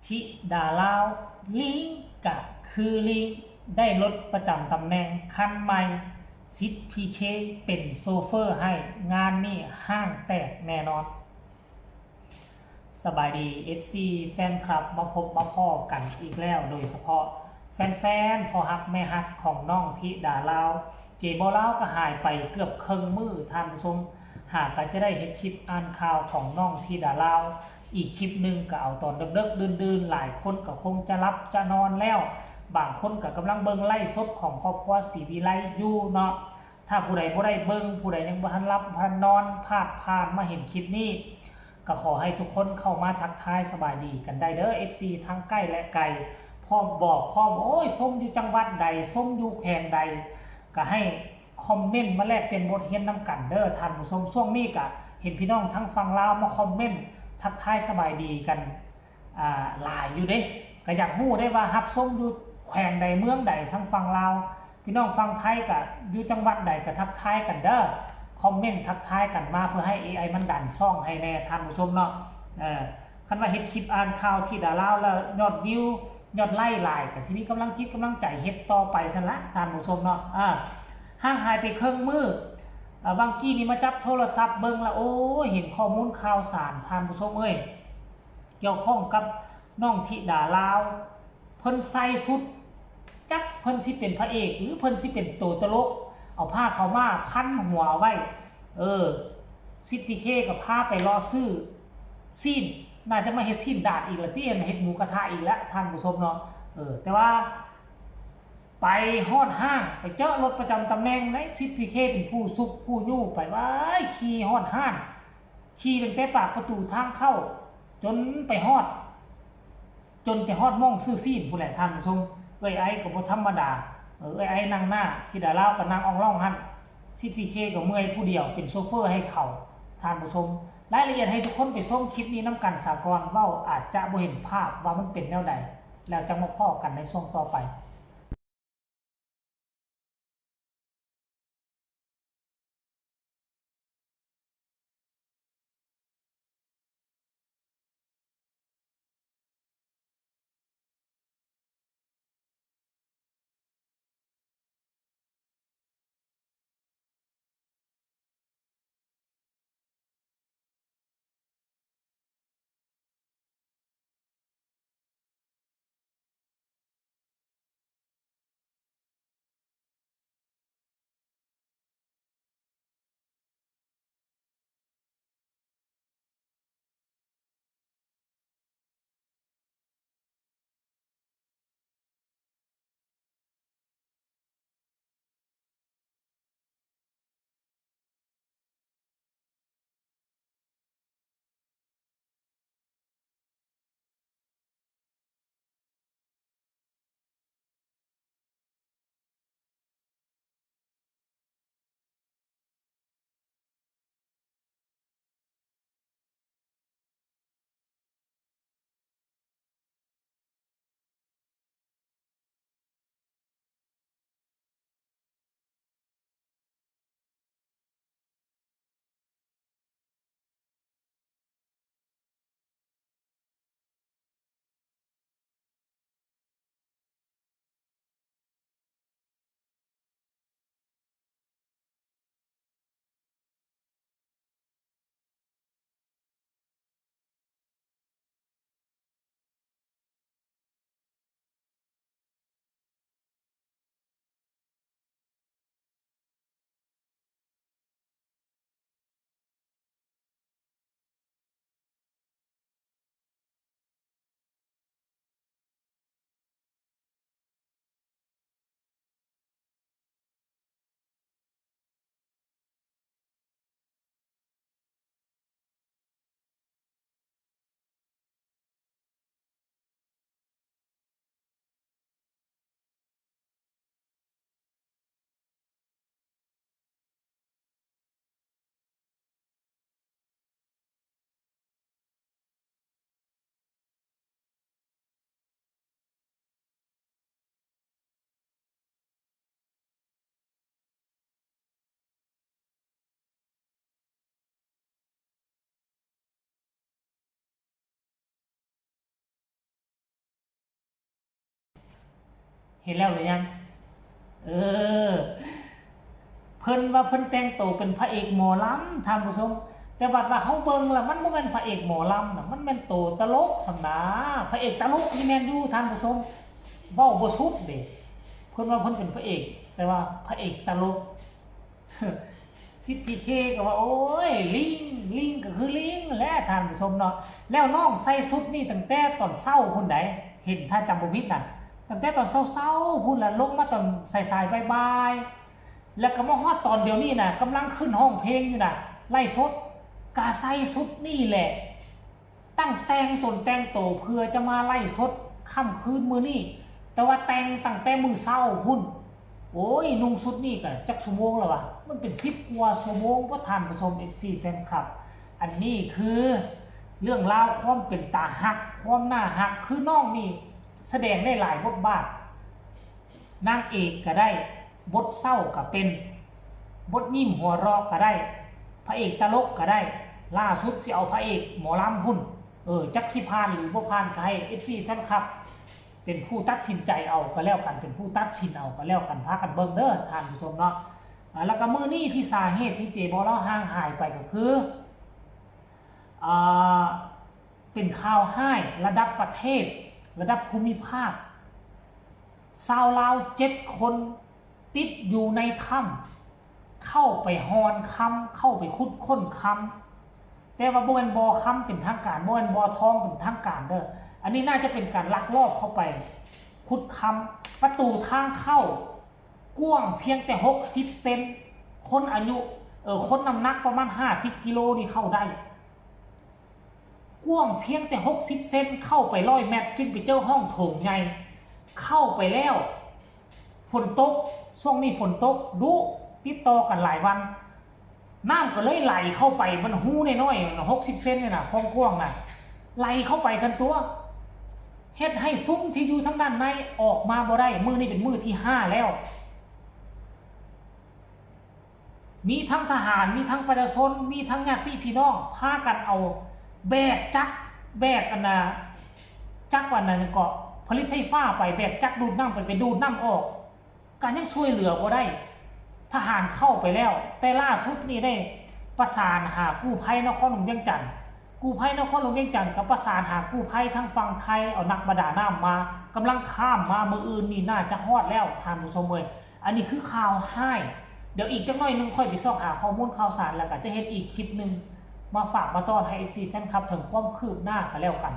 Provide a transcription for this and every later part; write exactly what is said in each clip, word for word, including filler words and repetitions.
ธิดาลาว ลิงกะคือลิง ได้รถประจำตำแหน่งคันใหม่ สิทธิ์พีเคเป็นโชเฟอร์ให้ งานนี้ห้างแตกแน่นอน สบายดี เอฟซี แฟนคลับ มาพบมาพ้อกันอีกแล้ว โดยเฉพาะแฟนๆ พ่อฮักแม่ฮักของน้องธิดาลาว เจบอลาวก็หายไปเกือบเคิ่งมื้อ ท่านผู้ชม หากก็จะได้เห็นคลิปอ่านข่าวของน้องธิดาลาว อีกคลิปหนึ่งก็เอาตอนเดิกๆ ดื่นๆ หลายคนก็คงจะหลับจะนอนแล้ว บางคนก็กำลังเบิ่งไลฟ์สดของครอบครัวศรีวิไลอยู่เนาะ ถ้าผู้ใดบ่ได้เบิ่ง ผู้ใดยังบ่ทันหลับบ่ทันนอน พลาดผ่านมาเห็นคลิปนี้ ก็ขอให้ทุกคนเข้ามาทักทายสบายดีกันได้เด้อ เอฟซี ทั้งใกล้และไกล พร้อมบอกพร้อม โอ้ย ชมอยู่จังหวัดใด ชมอยู่แขวงใด ก็ให้คอมเมนต์มาแลกเปลี่ยนบทเรียนนำกันเด้อท่านผู้ชม ช่วงนี้ก็เห็นพี่น้องทั้งฝั่งลาวมาคอมเมนต์ทักทายสบายดีกัน อ่า หลายอยู่เด้ ก็อยากรู้ได้ว่ารับชมอยู่แขวงใดเมืองใดทั้งฝั่งลาว พี่น้องฝั่งไทยก็อยู่จังหวัดใดก็ทักทายกันเด้อ คอมเมนต์ทักทายกันมาเพื่อให้ เอไอ มันดันช่องให้แน่ท่านผู้ชมเนาะ เออ คันว่าเฮ็ดคลิปอ่านข่าวธิดาลาวแล้วยอดวิว ยอดไลค์หลายก็สิมีกำลังจิตกำลังใจเฮ็ดต่อไปซั่นละท่านผู้ชมเนาะ อ่า ห่างหายไปเคิ่งมื้อ อ่า บางกี้นี่มาจับโทรศัพท์เบิ่งละ โอ้ย เห็นข้อมูลข่าวสารท่านผู้ชมเอ้ย เกี่ยวข้องกับน้องธิดาลาว เพิ่นใส่ชุด จักเพิ่นสิเป็นพระเอก หรือเพิ่นสิเป็นตัวตลก เอาผ้าขาวม้าพันหัวเอาไว้ เออ สิทธิ์พีเคก็พาไปเลาะซื้อ ซีน น่าจะมาเฮ็ดซีนดาดอีกละติ เฮ็ดหมูกระทะอีกแล้วท่านผู้ชมเนาะ เออ แต่ว่า ไปฮอดห้าง ไปเจอรถประจำตำแหน่ง ในสิทธิ์พีเคเป็นผู้ซุกผู้ยู้ไป ว้าย ขี่ฮอดห้าง ขี่ตั้งแต่ปากประตูทางเข้า จนไปฮอด จนไปฮอดหม่องซื้อซีนพู้นแหละท่านผู้ชม เอื้อยไอก็บ่ธรรมดา เออ เอื้อยไอนั่งหน้า ธิดาลาวก็นั่งอ่องล่องหั่น สิทธิ์พีเคก็เมื่อยผู้เดียว เป็นโชเฟอร์ให้เขา ท่านผู้ชม รายละเอียดให้ทุกคนไปชมคลิปนี้นำกันซะก่อน เว้าอาจจะบ่เห็นภาพว่ามันเป็นแนวใด แล้วจั่งมาพ้อกันในช่วงต่อไป เห็นแล้วหรือยัง เออ เพิ่นว่าเพิ่นแต่งตัวเป็นพระเอกหมอลำ ท่านผู้ชม แต่บัดว่าเฮาเบิ่งแล้วมันบ่แม่นพระเอกหมอลำนะ มันแม่นตัวตลกสำนา พระเอกตลกนี่แม่นอยู่ ท่านผู้ชม เว้าบ่สุดเด้ เพิ่นว่าเพิ่นเป็นพระเอก แต่ว่าพระเอกตลก สิทธิ์พีเค ก็ว่า โอ้ย ลิง ลิงก็คือลิงแหละ ท่านผู้ชมเนาะ แล้วน้องใส่ชุดนี่ตั้งแต่ตอนเช้าพุ้นใด เห็นถ้าจำบ่ผิดนะ ตั้งแต่ตอนเช้าๆพุ้นละ ลงมาตอนสายๆบ่ายๆ แล้วก็มาฮอดตอนเดี๋ยวนี้นะ กำลังขึ้นฮ้องเพลงอยู่นะ ไลฟ์สด ก็ใส่ชุดนี่แหละ ตั้งแต่งตนแต่งโตเพื่อจะมาไลฟ์สดค่ำคืนมื้อนี้ แต่ว่าแต่งตั้งแต่มื้อเช้าพุ้น โอ้ย นุ่งชุดนี่ก็จักชั่วโมงแล้ววะ มันเป็นสิบกว่าชั่วโมง บ่ ท่านผู้ชม เอฟซี แฟนคลับ อันนี้คือเรื่องราวความเป็นตาฮัก ความน่าฮัก คือน้องนี่แสดงได้หลายบทบาท นางเอกก็ได้ บทเศร้าก็เป็น บทยิ้มหัวเราะก็ได้ พระเอกตลกก็ได้ ล่าสุดสิเอาพระเอกหมอลำพุ้น เออ จักสิผ่านหรือบ่ผ่านก็ให้ เอฟซี แฟนคลับ เป็นผู้ตัดสินใจเอาก็แล้วกัน เป็นผู้ตัดสินเอาก็แล้วกัน พากันเบิ่งเด้อ ท่านผู้ชมเนาะ อ่า แล้วก็มื้อนี้ที่สาเหตุที่เจบอลลาวห่างหายไปก็คือ อ่า เป็นข่าวฮ้ายระดับประเทศ ระดับภูมิภาค ชาวลาวเจ็ดคนติดอยู่ในถ้ำ เข้าไปฮอนคำ เข้าไปขุดค้นคำ แต่ว่าบ่แม่นบ่อคำเป็นทางการ บ่แม่นบ่อทองเป็นทางการเด้อ อันนี้น่าจะเป็นการลักลอบเข้าไปขุดคำ ประตูทางเข้ากว้างเพียงแต่หกสิบเซน คนอายุ เออ คนน้ำหนักประมาณห้าสิบกิโลนี่เข้าได้ กว้างเพียงแต่หกสิบเซน เข้าไปร้อยเมตร จึงไปเจอห้องโถงใหญ่ เข้าไปแล้ว ฝนตก ช่วงนี้ฝนตกดุ ติดต่อกันหลายวัน น้ำก็เลยไหลเข้าไป มันฮูน้อยๆ หกสิบเซนเนี่ยนะ ความกว้างน่ะ ไหลเข้าไปซั้นตั๊ว เฮ็ดให้ซุมที่อยู่ทางด้านในออกมาบ่ได้ มื้อนี้เป็นมื้อที่ห้าแล้ว มีทั้งทหาร มีทั้งประชาชน มีทั้งญาติพี่น้อง พากันเอาแบกจักร แบกอันน่ะ จักรอันนั้นก็ผลิตไฟฟ้าไป แบกจักรดูดน้ำไป ไปดูดน้ำออก ก็ยังช่วยเหลือบ่ได้ ทหารเข้าไปแล้ว แต่ล่าสุดนี่ได้ประสานหากู้ภัยนครหลวงเวียงจันทน์ กู้ภัยนครหลวงเวียงจันทน์ก็ประสานหากู้ภัยทางฝั่งไทย เอานักประดาน้ำมา กำลังข้ามมา มื้ออื่นนี่น่าจะฮอดแล้ว ท่านผู้ชมเอ้ย อันนี้คือข่าวฮ้าย เดี๋ยวอีกจักหน่อยหนึ่งค่อยไปซอกหาข้อมูลข่าวสาร แล้วก็จะเฮ็ดอีกคลิปหนึ่งมาฝากมาต้อนให้ เอฟซี แฟนคลับ ถึงความคืบหน้าก็แล้วกัน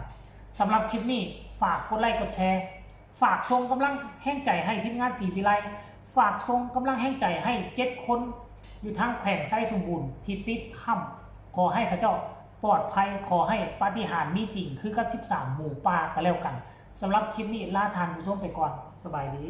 สำหรับคลิปนี้ฝากกดไลค์กดแชร์ ฝากส่งกำลังแฮงใจให้ทีมงานศรีวิไล ฝากส่งกำลังแฮงใจให้เจ็ดคน อยู่ทางแขวงไชยสมบูรณ์ที่ติดถ้ำ ขอให้เขาเจ้าปลอดภัย ขอให้ปาฏิหาริย์มีจริงคือกับสิบสามหมูป่าก็แล้วกัน สำหรับคลิปนี้ลาท่านผู้ชมไปก่อน สบายดี